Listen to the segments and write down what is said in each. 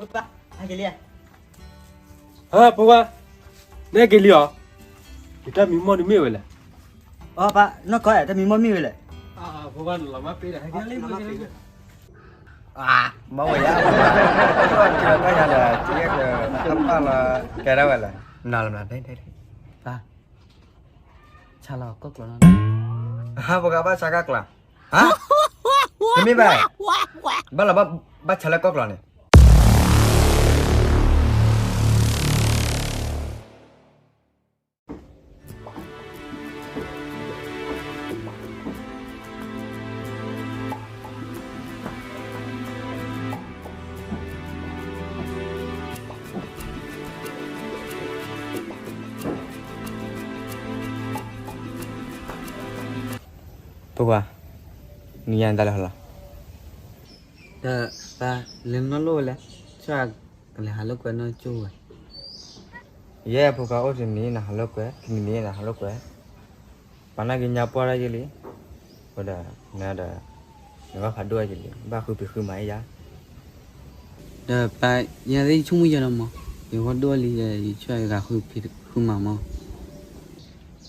ဟဲက့ၤလံဧါ. ဟၢ ဖိခွါ, နဟဲက့ၤလံဧါ. ယတၢ်မံမီၢ်ဒုးမ့ၢ်ဝဲလဲၣ်. အၢ ပၢ်, နီၢ်ကီၢ်ဧါ, တၢ်မံမီၢ်မ့ၢ်ဝဲလဲၣ်. အၢ ဖိခွါ, နလီၤမၢ်ပ့ၤဒီး ဟဲက့ၤလံ, မ့ၢ်ဝဲယါ, တၢ်ယါဒီး ကဲထီၣ်ဝဲလဲၣ်, နလီၤမၢ်ပ့ၤ, ပၢ်, ဆါလီၤကီၢ်ကျီၤ, ဟၢ ဖိခွါ, ဘၣ်ဆါကီၢ်ကျီၤ, ဟါ, တမ့ၢ်ဘၣ်, ဘၣ်လီၤ, ဘၣ်ဆါလၢကီၢ်ကျီၤန့ၣ်. ဖိခွါ, နံၤညါနတၢ်လဲၤဟီလီၤ. ဒီးပၢ်, လဲၤနီၢ်လိၣ်ဝဲလဲၣ်, ဆၣ်ကလဲၤဟးလိာ်ကွဲနီၢ်ကၠိဝဲ. ယဲ ဖိခွါ, အိၣ်တနံၤနဟးလိာ်ကွဲ, တနံၤနဟးလိာ်ကွဲ, ပှၤနာ်က့ၤညါပှၢ်တၢ်ယဲလံ, အဃိဒီး နဒီး နဘၣ်ဖးဒိၣ်ယဲလံ, ဘၣ်ဃုဖံးဃုမၤယါ. ဒီးပၢ်, ယသ့ၣ်ဆိကမိၣ်ယဲလီၤမး, ယဝဲဒိၣ်လံ, ယဆၢယဂၤဃုဖံးဃုမၤမး.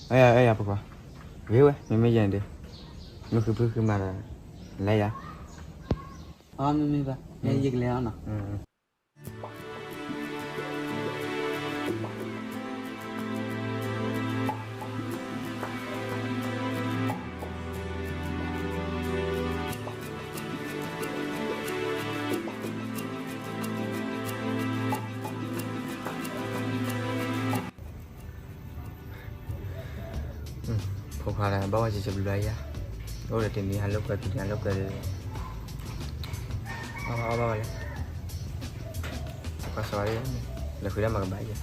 အၢ ယၤ ဖိခွါ, ဂ့ၤဝဲ, မ့မ့ၢ်ယဲန့ၣ်ဒီး မ့ၢ်ဃုဖံးဃုမၤဒီး လဲၤယါ. အၢ မ့မ့ၢ်ဘၣ်, ယကလဲၤအီၤနီၤ. ဖိခွါလၢ ဘၣ်ဝဲစံးစံးဘျုးဘျုးယါ, အိၣ်ဒီးတနံၤဟးလိာ်ကွဲ တနံၤဟးလိာ်ကွဲဒီး အီၣ်ဘၣ်အီၣ်ဘၣ်ဝဲလဲၣ်, ဖိခွါစီၤဝဲ, လဲၤဃုတၢ်မၤကဘၣ်ယဲ.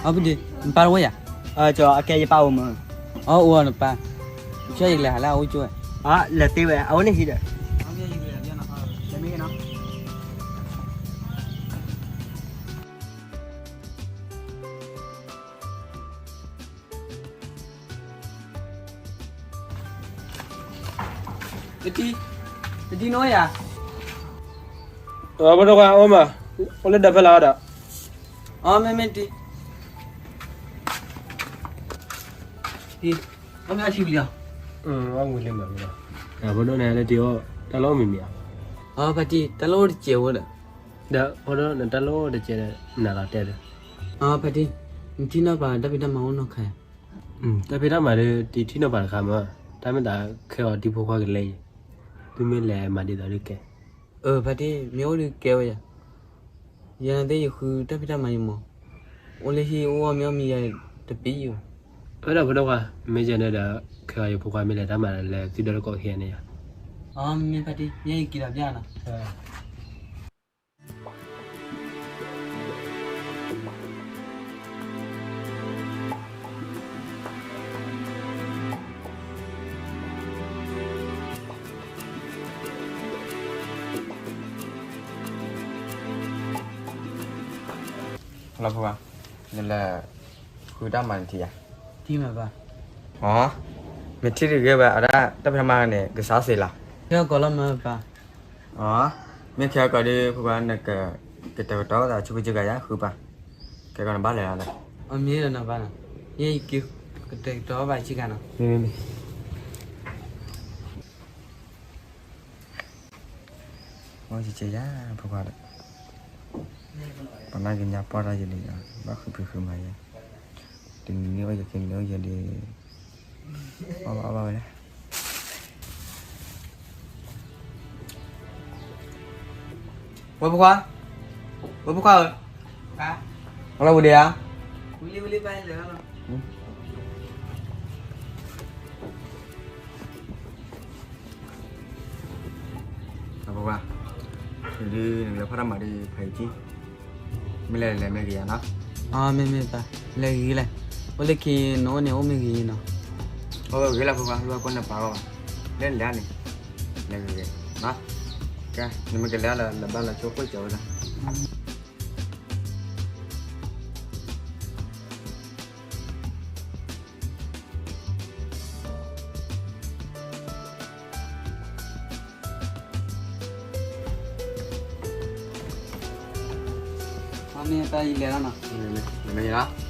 အီ ပဒ့, နပၢ်တအိၣ်ယၤ. အကဲယပၢ်အိၣ်မး. အီ အိၣ်အီၤနပၢ်, ဆၢယကလဲၤဟးလၢအအိၣ်ကၠိဝဲ. အီ လဲၤသ့ဝဲ အအိၣ်လၢဟံၣ်ဒီး. ပတံၤ, ပတံၤနအိၣ်ယၤ. အီ ဖိဒိၣ်ခွါ အိၣ်မး, အိၣ်လၢဒၢးဖဲလၢအီၤဒီး. အီ မ့မ့ၢ်တံၤ, တံၤ, အီ မ့ၢ်အထံဝံၤလံအီၤ. အီ ဝံၤလံမး, ဖိဒိၣ်န့ၣ်လၢတံၤအီၤ တၢ်လီၢ်အိၣ်မံၤမံၤဧါ. အီ ဖါတံၤ တၢ်လီၢ်အိၣ်တစဲးဖိဒီး. ဒီးဖိဒိၣ်န့ၣ် တၢ်လီၢ်အိၣ်တစဲးဒီး နၤလီၤတဲဒီး. အီ ဖါတံၤ နထံၣ်နီၢ်ပၤ တၢ်ဖံးတၢ်မၤအိၣ်နီတခါ. တၢ်ဖံးတၢ်မၤဒီး တံၤထံၣ်နီၢ်ပၤတခါမး, တၢ်မ့ၢ်သးခဲအီၤတံၤဖိခွါကလဲၤအံၤ, သုမ့ၢ်လဲၤမၤဒ်သိးဒုးကဲ. အၢ ဖါတံၤ မ့ၢ်အိၣ်ဒုးကဲဝဲယၤ, ယၤသ့ၣ်ယဃုတၢ်ဖံးတၢ်မၤယံၤမး, အိၣ်လၢဟံၣ်အိၣ်အီၣ်မ့ၢ်အီၣ်မံၤယၤတပံၤယံၤ. အၢ ဒီးဖိဒိၣ်ခွါ မ့ၢ်ယဲန့ၣ်ဒီး ခဲအီၤယဖိခွါမ့ၢ်လဲၤတၢ်မၤလၢသုဒီတကိးခံဂၤန့ၣ်ယၤ. အီ မ့မ့ၢ်ဖါတံၤ ယဲယက့ၤဒီးပျၢ်နီၤ. ဟလီၤဖိခွါ, နလဲၤဃုတၢ်မၤနထံၣ်ဧါ. ထံၣ်မးပၢ်. အီ မ့ၢ်ထံၣ်တဂ့ၤဝဲ အဒၣ်တၢ်ဖံးတၢ်မၤန့ၣ် ကစၢ်စ့လီၤ. ခဲအီၤကီးလီၤမးပၢ်. အီ မ့ၢ်ခဲအီၤကီးဒီး ဖိခွါ နကကတဲာ်ကတီၤသးဆူကစၢ်ဂၤယါ ဃုပၢ်, ခဲကီးနဘၣ်လဲၤလီၤ. အမ့ၢ်ဒီးနီၤပၢ်နီၤ, ယဲယကကတဲာ်ကတီၤဘၣ်ဆံးဂၤနီၤ. မ့မ့ၢ် မ့ၢ်ကဲယါ ဖိခွါဒီး, ပနာ်က့ၤညါပှၢ်တၢ်ယဲန့ၣ်, ဘၣ်ဃုဖံးဃုမၤယဲ, တနံၤန့ၣ်အိၣ်ယဲ တနံၤန့ၣ်အိၣ်ယဲဒီး, အီၣ်ဘၣ်အီၣ်ဘၣ်ဝဲလဲၣ်. ဝဲဖိခွါ, ဝဲဖိခွါဧၢ, အလီၤဝံၤဒံးဧါ. ဝံၤလံ ဝံၤလံ ပၢ်လဲၤလီၤ. အဖိခွါ, ဒုးနကလဲၤဖီၣ်တၢ်မၤဒီးဖးယံၤကံ, မ့ၢ်လဲၤလဲၤမ့ၢ်က့ၤယၤနီၤ. အမ့မ့ၢ်ပၢ်, လဲၤဂ့ၤလဲၣ်, အိၣ်လၢခံနအိၣ်န့ၣ် အိၣ်မ့ၢ်ဂ့ၤနီၤ. ဂ့ၤလၢဖိခွါ, လၢကိးနပာ်ဂီၢ်ဘၣ်, လဲၤလဲၤန့ၣ်, လဲၤဂ့ၤဂ့ၤ, ကဲ နမ့ၢ်ကလဲၤဒီး လဲၤဘၣ်လီၤဆိခိၣ်ကၠီဝဲဒၣ်. မ့ၢ်တၢ်အံၤလဲၤလီၤနီၤ, မ့ၢ်လီၤ.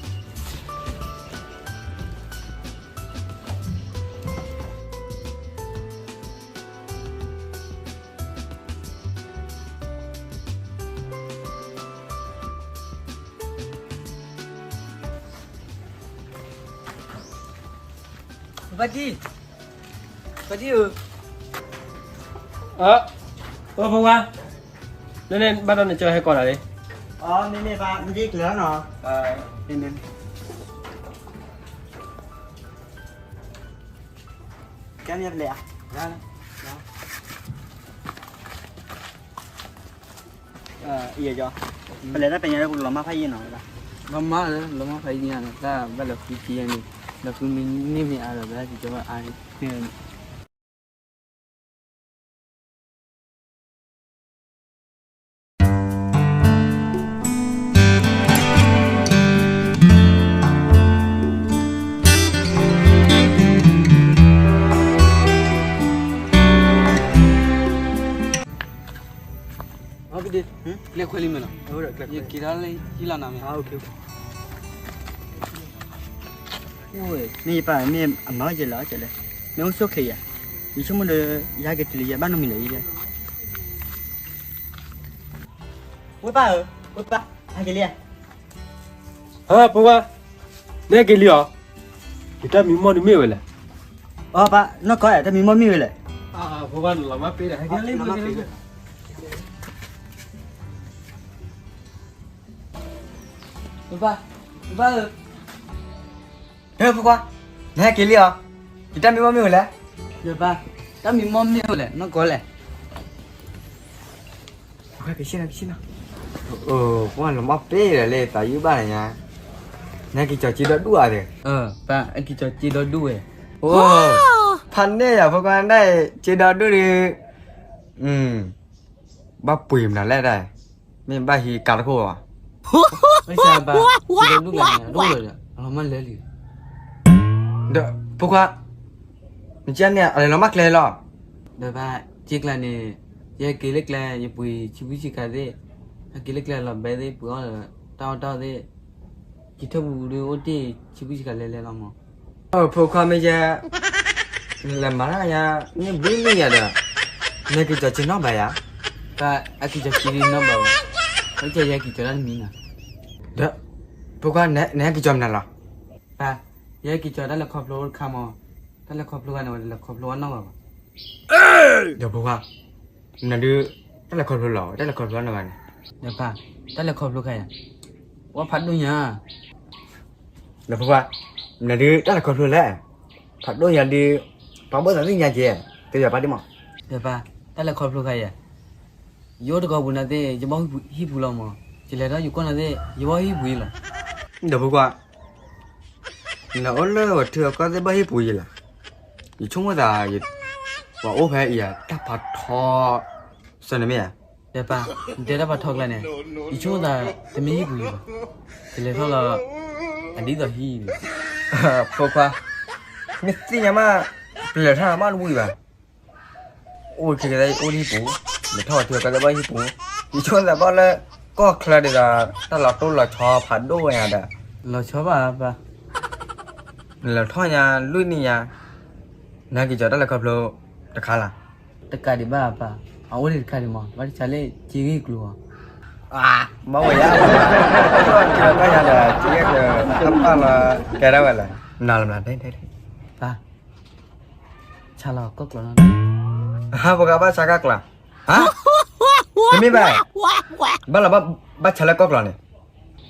ပၢ်တံၢ်, ပၢ်တံၢ်ဧၢ, အၢ ဖိခွါ, နန့ၣ်ဘၣ်ဒီးနကၠီဟဲကိးနၤလံ. အမ့မ့ၢ်ပၢ်, မ့ၢ်ကျၢၤနီၤ, မ့မ့ၢ် ကဲမ့ၢ်ပလဲၤဧါ, ပလဲၤတၢ်ပဲညါလၢပကလီၤမၢ်ဖးယံာ်နီၤ, လီၤမၢ်လၢ လီၤမၢ်ဖးယံာ်ညါနီၤ, တၢ်ဘၣ်လီၤဃုက့ၤယဲန့ၣ်, လီၤဃုမ့ၢ်န့ၢ်မ့ၢ်အါဒီး ဘၣ်က့ၤကၠီဘၣ်အါန့ၣ် လဲၤခွဲလံမ့ၢ်လီၤ, ယက့ၤဒၣ်လၢဟံၣ်လီၤနၤမ့ၢ်, မ့ၢ်ယပၢ် မ့ၢ်အမၤဝဲကဲလၢကဲလဲၣ်, မ့ၢ်အိၣ်ဆိၣ်ခဲအံၤ, ယဆိကမိၣ်ဒီး ယဟဲက့ၤတုၤလၢယဘၣ်နီတမံၤလၢၤအံၤ, ဝဲပၢ်ဧၢ, ဝဲပၢ်, ဟဲက့ၤလံဧါ. ဟၢ ဖိခွါ, နဟဲက့ၤလံဧါ, ယတၢ်မံမီၢ်ဒုးမ့ၢ်ဝဲလဲၣ်. အပၢ်, နီၢ်ကီၢ်ဧါ, တၢ်မံမီၢ်မ့ၢ်ဝဲလဲၣ်. ဖိခွါ နလီၤမၢ်ပ့ၤဒီး ဟဲက့ၤလံ, ဝဲပၢ်, ဝဲပၢ်ဧၢ, ဟဲ ဖိခွါ, နဟဲက့ၤလံဧါ, ယတၢ်မံမီၢ်မ့ၢ်ဝဲလဲၣ်. ဝဲပၢ်, တၢ်မံမီၢ်မ့ၢ်ဝဲလဲၣ်, နီၢ်ကီၢ်လဲၣ်. ကဆ့ၣ်နီၤ, ကဆ့ၣ်နီၤ, ဖိခွါ နလီၤမၢ်ပ့ၤဒီးလၢ သးယုၢ်ဘၣ်နၤညါ, နဟဲက့ၤကၠီၤစ့ဒီဒူၣ်ဧါသ့ၣ်. ပၢ်, ဟဲက့ၤကၠီၤစ့ဒီဒူၣ်ဝဲ. ဖးန့ၢ်ယၤ ဖိခွါ, နဟဲက့ၤစ့ဒီဒူၣ်ဒီး ဘၣ်ပှ့ၤမနုၤလဲၣ်ဒၣ်, မ့ၢ်ဘၣ်ဟံးကါတခိၣ်ဘၣ်. ဘၣ်ဆၣ်ဘၣ်, စ့ဒီဒူၣ်ကျါန့ၣ် အဒိၣ်လီၤဒီး အလီၤမၢ်လၢလံ. ဒီးဖိခွါ, နကန့ၣ် အလဲၤလီၤမၢ်ကျဲလီၤ. ဒီးဘၣ်, စ့ကျါန့ၣ်, ယဟဲက့ၤလၢကျဲ ယပှ့ၤဆံးဘုဆံးခါသ့ၣ်, ဟဲက့ၤလၢကျဲလီၤဘဲသ့ၣ် ပှ့ၤအီၣ်လၢ တၢ်အီၣ်တၢ်အီသ့ၣ်, ယထၢၣ်ပူၤပူၤဒီးအိၣ်တ့ၢ်ဆံးဘုဆံးခါလဲၤလဲၤလီၤမး. ဖိခွါမ့ၢ်ယဲ, နလဲၤမၤတၢ်ယါ, မ့ၢ်ဘျုးမ့ၢ်ယၤဒီး, နဟဲက့ၤကၠီၤစ့နီၣ်ဘၣ်ယၤ. ပၢ်, ဟဲက့ၤကၠီၤစ့နီၣ်ဘၣ်ဝဲ, အကဲယဟဲက့ၤကၠီၤတၢ်တမံၤနီၤ. ဒီး, ဖိခွါ, နဟဲက့ၤကၠီၤမနုၤလီၤ. ပၢ်, ယဟဲက့ၤကၠီၤတၢ်လဲၤခီဖျိတခါမး, တၢ်လဲၤခီဖျိခါန့ၣ် ဝဲတလဲၤခီဖျိအနီၢ်ဘၣ်ဘၣ်. ဒီးဖိခွါ, မနုၤဒုး, တၢ်လဲၤခီဖျိလီၤ, တၢ်လဲၤခီဖျိအနီၢ်ဘၣ်န့ၣ်. ဒီးပၢ်, တၢ်လဲၤခီဖျိခါယၤ, ဝဲဖးဒိၣ်ညါ. ဒီးဖိခွါ, မနုၤဒုးတၢ်လဲၤခီဖျိလဲၣ်, ဖးဒိၣ်ညါဒုး, ပှၤဘၣ်သးသ့ၣ်ညါက့ၤ, ကယီၤပၢ်ဒံးမး. ဒီးပၢ်, တၢ်လဲၤခီဖျိခါယၤ, ယအိၣ်တကီၢ်ပူၤနၤသ့ၣ် ယဘၣ်ဟံၣ်ပူၤလီၤမး, ယလဲၤထီၣ်ယကီၢ်နၤသ့ၣ် ယဘၣ်ဟံၣ်ပူၤယံၤလီၤ. ဒီးဖိခွါ, နအိၣ်လၢပှၤထံပှၤကီၢ်သ့ၣ်ဘၣ်ဟံၣ်ပူၤယံၤလီၤ. ယဆိကမိၣ်သး, ပှၤအိၣ်ဖဲအံၤဧါ တၢ်ဖးထီ, စၢၤနမ့ၢ်ဧါ. ဒီးပၢ်, နတဲတၢ်ဖးထီကျါန့ၣ်, ယဆိကမိၣ်သး, တမ့ၢ်ဟံၣ်ပူၤယံၤဘၣ်, ယလဲၤထီၣ်လီၤ, အဒ်သိးဟံၣ်န့ၣ်. ဖိခွါ, မ့ၢ်သ့ၣ်ညါမး, ပလဲၤထီၣ်မးတဝံၤဘၣ်. အိၣ်ခဲကဲအိၣ်လၢဟံၣ်ပူၤ, လဲၤထီၣ်ပှၤထံပှၤကီၢ်သ့ၣ်ဘၣ်ဟံၣ်ပူၤ, ယဆိကမိၣ်သးဘၣ်လၢ, ကီၢ်ချၢဒ်သိး, တၢ်လီၤတိၢ်လီၤဆီဖးဒိၣ်ညါဒီး, လီၤဆီဘၣ်ပၢ်, နလဲၤထီၣ်ညါလွံၢ်နံၣ်ညါ, နဟဲက့ၤကၠီၤတၢ်လဲၤခီဖျိ, တခါလၢ်. တကးဒံးဘၣ်ပၢ်, အအိၣ်ဒံးတခါဒံးမး, ဘၣ်တဆါလၢစ့ဂ့ၢ်ကျိၤအီၤ. ဘၣ်ဝဲယါ, ကီၢ်ညါဒီးစ့ဂ့ၢ်ကျိၤ, အပၢ်လီၤ, ကဲဒၣ်ဝဲလဲၣ်, နၤလီၤမး, ပၢ်, ဆါလီၤကီၢ်ကျိၤလီၤ. ဟါ ဖိခွါဘၣ်ဆါကီၢ်ကျိၤ, ဟါ, တမ့ၢ်ဘၣ်, ဘၣ်လီၤဘၣ်ဆါလၢကီၢ်ကျိၤန့ၣ်.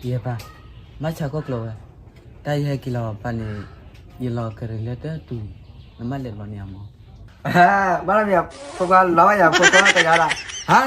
ယဲပၢ်, ဘၣ်ဆါကီၢ်ကျိၤဝဲ, တၢ်ယဟဲက့ၤလီၤပၢ်န့ၣ်, ယလီၤကရၢလၢတၢ်တူၢ်, နဘၣ်လဲၤလီၤန့ၣ်အမး. ဘၣ်လီၤမး, ဖိခွါလီၤဘၣ်ယၤ ဖိခွါတဂၤလီၤ, ဟါ